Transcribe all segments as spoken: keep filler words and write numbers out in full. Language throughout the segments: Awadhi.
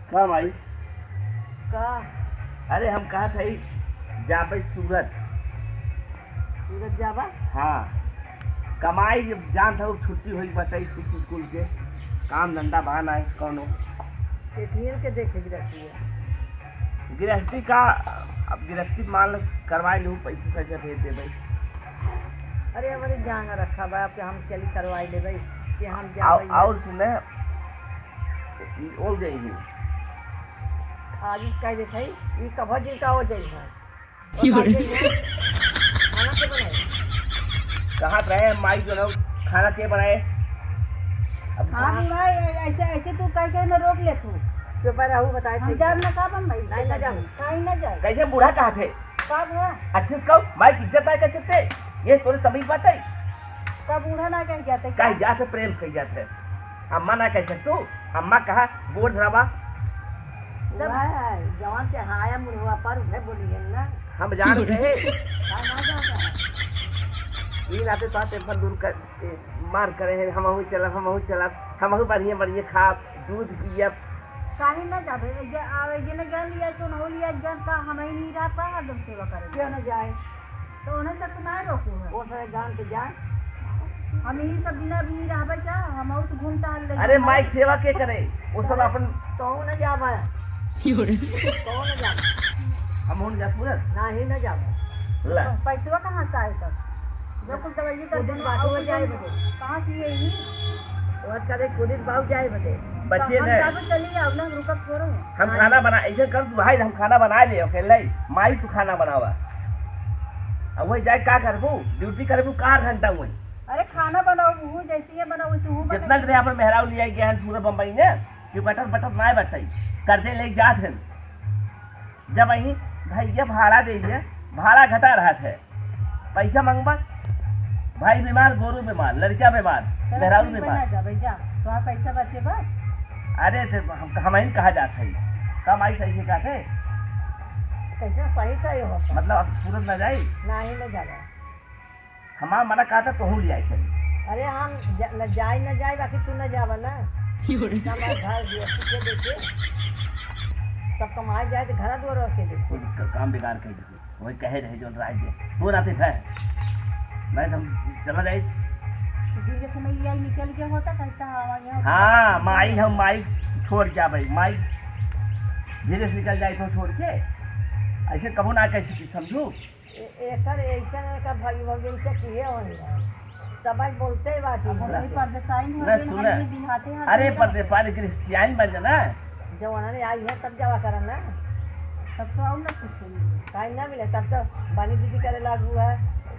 का माई? का? अरे हम कहत हई जाबे सूरत। सूरत जाबा? हाँ। कमाई जब जानत हो छुट्टी होई बताई कुछ स्कूल के काम धंधा बा नाहीं कौनो। एथियन के देखे गिरस्ती है। गिरस्ती का, अब गिरस्ती मान लो करवाई लूँ, पैसे पैसे भेज देबे। अरे हमरे जांग रखा बा, अब हम चली करवाई लेबे कि हम जाबे। और सुने, ई ओल गई ही। आज कह देत हई, ई कभर दिन का हो जाई है। यो रे। खाना के बनाए? कहाँ रहे माई जो ना खाना के बनाए? अब हाँ, बूढ़ा, ऐसे, ऐसे तू कह के मैं रोक ले तू। चुप रहू, बताए हम थे। जाब ना का बम्बई? नहीं, ना जाब। कहीं ना जाए। कैसे बूढ़ा कहा थे? का बूढ़ा? अच्छे से कहो, माई की इज्जत ना कर सकते? ये तोरे तमीज बात है? का बूढ़ा ना कह जाते कह क्या? जाते प्रेम कह जाते। अम्मा ना कह सकतू? अम्मा कहा, गोड़ धरावा। जब वह है, जवान से हाया मुड़वा पर उठे बोली है ना। हम जान रहे। का ना जाता है? ई नाते तो टेंशन दूर कर, ए, मार करे हैं, हमहू चलब, हमहू चलब, हमहू बढ़िया बढ़िया खाब, दूध पियब। काहे ना जाबे? ए जे, आ, ए जे न ज्ञान लिया, तो न हो लिया ज्ञान का, हम ही नहीं रह पा, हरदम सेवा करे। क्यों न जाए? तो उन्हें तक ना रोको है। वो सारे जान के जाए। हम यही सब दिन अभी नहीं रहबे क्या? हम और तो घूमता हल अरे माई सेवा के करे? वो सब अपन तो न जाबे। यो रे। तो न जाबे। हम उन जा पूरा? नहीं न जाबे। ला। तो पैसवा कहाँ से आए तब? जो कुछ दवाई कर कुछ देना, बात और हो कुछ जाए हम बदे। कहाँ से ये ही? वो करे कुछ बाहु जाए बदे। बच्चे हम ने। जाबे चली जाओ ना, रुकब छोड़ो। हम हाँ। खाना बना, ऐसे कर तू भाई, हम खाना बना ले अकेले। माई तू खाना बनावा। अब वही जाए का करबू? ड्यूटी करबू का आठ घंटा वही? अरे खाना बनाओ, वो जैसे ये बनाओ, वैसे वो जितना बनाओ। दिन अपन मेहरारू लिया गया है सूरत बम्बई में, कि बटर बटर ना बटाई, कर्जे ले जात है। जब वही भैया भाड़ा दे दिया, भाड़ा घटा रहा है, पैसा मांगबा, भाई बीमार, गोरू बीमार, लड़का बीमार, चलो, मेहरारू ठीक बा, बीमार। ना जाबे, जा, तोहार पैसा बचे बा। अरे, तो हम, हम ही कहा जात है, कम आई सही से कहते। कैसे सही सही होता? मतलब, अब सूरत ना जाई? नहीं, ना जाबे। हमार मना कहा था, तोहू ले आई चली। अरे, हम जा, न जाई, न जाई, बाकी तू न जाबा ना। यो रे। हमार घर गृहस्थी के देखे, सब कमाए जाए तो घर दुआर के देखे। कुल क-, काम बेकार कर दे। वही कहे रहे जो राय दे। वो राते भय। मैं तो हम चला जाए। धीरे से मैं ये निकल के होता, कहता, हाँ, यहाँ हाँ, माई, हम माई छोड़ जाबे, माई धीरे से निकल जाए तो छोड़ के। ऐसे कबो ना कह सकी, समझू? ए-, एकर ऐसन एकर भाई हो गइल से किहे होई है। समझ बोलते बात अब ही वही है। परदेसाइन हो ना गइल, सुना। हम ये बिहाते हैं, अरे हम परदेसाइन क्रिश्चियन बन जाना। जब उन्होंने आई है तब जावा करा ना। तब तो और ना कुछ नहीं। काहे ना मिले, तब तो बानी दीदी करे लागू है।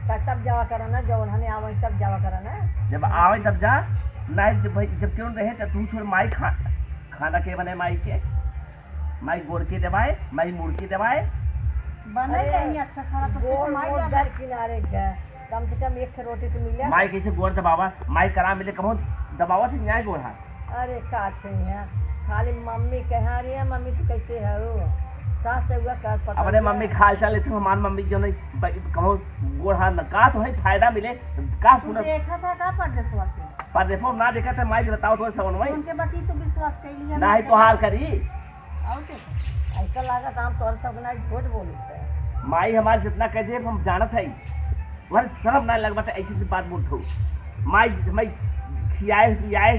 तब, तब जावा करा ना, जब उन्होंने आवे तब जावा करा ना। जब आवे तब जा, नहीं जब भाई, जब क्यों रहे तो तू छोड़ माई खा, खाना के बने माई के? माई गोड़ के दबाए, माई मुड़ के दबाए। बने अरे, कहीं अच्छा खाना तो गोड़, माई गोड़ जाने। दर किनारे गए, कम से कम एक ठे रोटी तो मिले। माई कैसे गोड़ दबावा? माई करा मिले, कबो दबावा से न्याय गोड़ हाथ। अरे का छुइया, खाली मम्मी कहा रही है, मम्मी तू कैसे हो? सास से हुआ का पता अपने नहीं मम्मी है। खा चाले तू, हमार मम्मी जो नहीं ब-, कबो गोड़ हाथ न, का तो है फायदा मिले, का तू सुनत? देखा था का परदेसवा के? परदेसवा ना देखा था, माई के बताओ तो सवन माई। उनके बात ही तो विश्वास कर लिया, नहीं मैं तो हार करी। और क्या? ऐसा लागत हम तोहर सब ना झूठ बोलत है। माई हमार जितना कह दे हम जानत है, वह शर्म ना लगबा त ऐसी ऐसी बात बोलत हो। माई हमें खियाए पियाए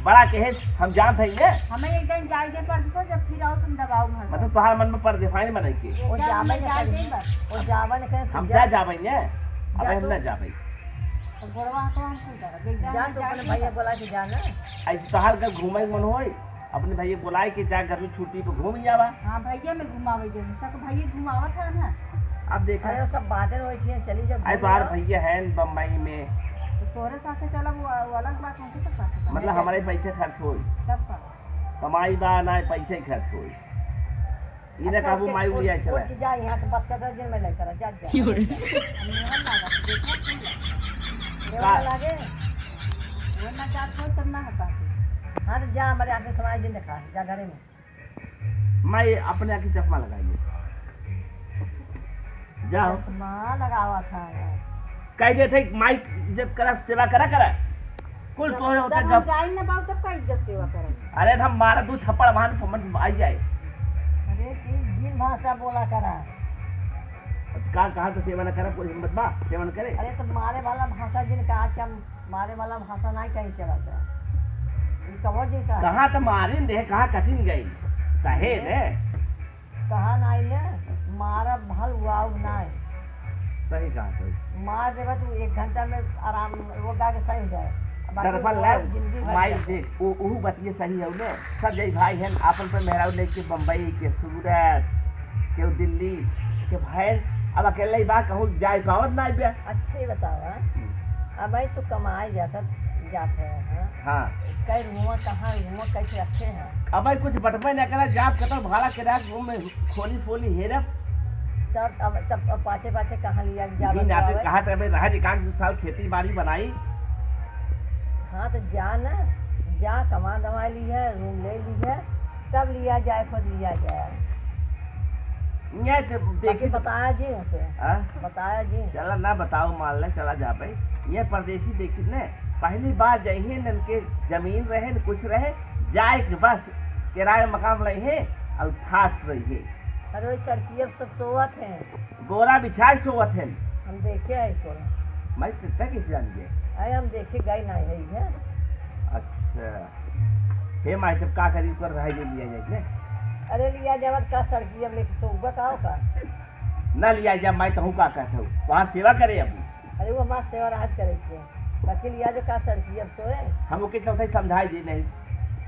बड़ा कहे हम जानत है ये। हमें एक दिन जाए दे पर तो जब फिर आओ तुम दबाओ घर। मतलब तोहार मन में परदेसाइन बनाई के। वो जावे न जाए दे बस। वो जावे न कहे हम जा जावे ने, अब हम ना जावे। तो गोड़वा तो हम कुल कर दे, जा तो अपने भैया बोला के जाना। ऐसे तोहार घर घूमे मन होई। अपने भैया बुलाए के जा, गर्मी छुट्टी पे घूम जावा। हाँ, भैया में घुमावे जाए, सब भैया घुमावत है ना। अब देखा। अरे, सब बातें होई थी, चली जब अरे, घूम तोहार आओ। भैया है न बम्बई में। तो तोरे साथे चलब, वो, वो अलग बात, उनके तो साथे चलब। मतलब, हमारे पैसे खर्च होई। तब का? कमाई बा ना, पैसे ही खर्च होई। ई ना अच्छा, काबू ओके, माई उड़ी आई चला। उठ जा, यहाँ से बस का दस दिन में ले चला, जा, जा। क्यों रे? हम निमन लागत, देखो, सुन ले। का? निमन लागे? वो ना जात हो, तब ना हटा के। हाँ, तो जा, हमारे आगे समाज दिन दिखा, जा घरे में। माई अपने आँखी चश्मा लगाइए। जाओ। चश्मा लगावा था यार। कह दे थे, माई जब करा, सेवा करा, करा। कुल तोहरे होते जब हम गप। जाई ना बाबू, तब का इज्जत सेवा करब? अरे, हम मारा दू थप्पड़ वहां पमन आई जाए। अरे, तीन दिन भाषा बोला करा। का, कहाँ तो सेवा न करे, कोई हिम्मत बा, सेवा न करे। अरे, तो मारे वाला भाषा जिन कहा कि हम मारे वाला भाषा नहीं कहीं चला था। ये कहो जी का? कहाँ तो मारिन रहे, कहाँ कठिन गई। कहे ने। कहा नाई ने, मारब भल उआऊ नाई। सही कहा, सही। मार देबा तू एक घंटा में आराम, वो गा के सही हो जाए। बाकी दरअसल वो ना, जिंदगी भर माई जाए। देख, वो, उहू बतिये सही है ने। सब यही भाई हैं, आपन पर मेहरारू लेके बम्बई के, सूरत के, दिल्ली के भाई, अब अकेले ही बा, कहूँ जाए पावत ना बे। अच्छे बतावा, हम्म। अब भाई तू कमाए जाता, जात है, हाँ? हाँ। कई रुआ कहाँ, रुआ कैसे रखे हैं? अब भाई कुछ बटबे ना करा, जात कतो भाड़ा किराया, रूम में खोली फोली हेरब। तब, अब, तब, अब पाछे, पाछे कहाँ लिया के जावत इही नाते आवे? कहा था, भाई, रहा जी, कान दू साल खेती बाड़ी बनाई। हाँ, तो जा ना, जा, कमा धमा ली है, रूम ले ली है, तब लिया जाए, खुद लिया जाए। ये तो बाकी देखी तो बताया जी उसे। हाँ? बताया जी। चला ना बताओ, मान ले, चला जा भाई। ये परदेसी देखी ने, पहली बार जइहे, न इनके जमीन रहे, न कुछ रहे, जाए के बस, किराए मकान रहे, और फास रहे। अरे, वही सड़किया पे सब सोवत हैं। बोरा बिछाए सोवत हैं। हम देखे हैं सोना। मैं कितना किस जान गए? अरे, हम देखे गए ना है, है। अच्छा। हे माई, तब का करी, ऊपर रह जे लिया जाए ने? अरे, लिया जावत का सड़की, अब लेके सोउबा का हो का? ना लिया जा, मैं कहूँ का कहत हूँ, वहाँ सेवा करे अब। अरे, वो हमार सेवा राज करे के। बाकी लिया जो का सड़की, अब सोए। हम ओके चौथाई समझाई दे नहीं।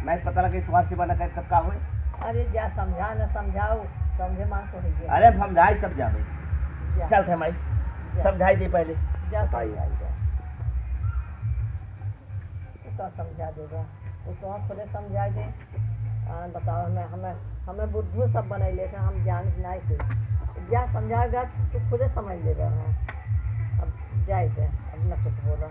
मैं पता लगे तुम्हार सेवा न करे तब का होए? अरे, जा समझा न समझाओ, समझे मान तो है। अरे, हम समझाई तब जाबे। जा। चल थे माई, जा। समझाई दे पहले। जा, बताइए। समझाई जा। तू का समझा देबा? वो तो खुदे समझा दे। आ, बताओ, हमें, हमें, हमें बुद्धू सब बनाई लेते, हम जान नहीं से। जा समझाएगा, तू खुदे समझ लेबा। हाँ। अब जाए दे, अब न कुछ बोला।